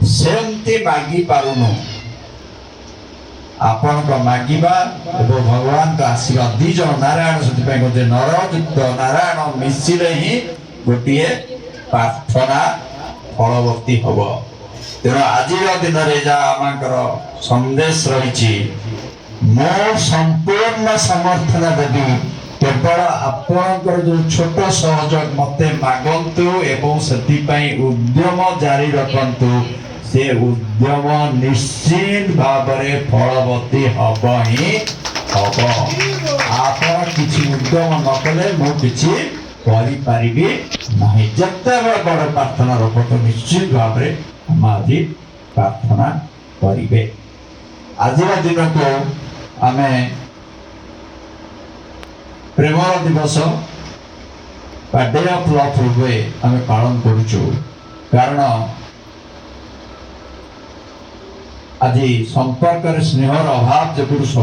ସେମିତି ମାଗି ପାରୁନୁ। ଆପଣଙ୍କ ମାଗିବା ଏବଂ ଭଗବାନଙ୍କ ଆସିବା ଦି ଜଣ ନାରାୟଣ। ସେଥିପାଇଁ କହୁଛେ, ନର ଯୁକ୍ତ ନାରାୟଣ ମିଶିଲେ ହିଁ ଗୋଟିଏ ପ୍ରାର୍ଥନା ଫଳବତୀ ହବ। ତେଣୁ ଆଜିର ଦିନରେ ଯାହା ଆମଙ୍କର ସନ୍ଦେଶ ରହିଛି, ମୁଁ ସମ୍ପୂର୍ଣ୍ଣ ସମର୍ଥନ ଦେବି। କେବଳ ଆପଣଙ୍କର ଯୋଉ ଛୋଟ ସହଯୋଗ, ମତେ ମାଗନ୍ତୁ ଏବଂ ସେଥିପାଇଁ ଉଦ୍ୟମ ଜାରି ରଖନ୍ତୁ। ସେ ଉଦ୍ୟମ ନିଶ୍ଚିତ ଭାବରେ ଫଳବତୀ ହବ ହିଁ ହବ। ଆପଣ କିଛି ଉଦ୍ୟମ ନ କଲେ ମୁଁ କିଛି କରିପାରିବି ନାହିଁ। ଯେତେବେଳେ ବଡ଼ ପ୍ରାର୍ଥନା ରଖନ୍ତୁ, ନିଶ୍ଚିତ ଭାବରେ ଆମେ ଆଜି ପ୍ରାର୍ଥନା କରିବେ। ଆଜିର ଦିନକୁ ଆମେ ପ୍ରେମର ଦିବସ ବା ଡେ ଅଫ୍ ଲଭ୍ ରୂପେ ଆମେ ପାଳନ କରୁଛୁ, କାରଣ ଆଜି ସମ୍ପର୍କରେ ସ୍ନେହର ଅଭାବ ଯୋଗୁଁ ସବୁ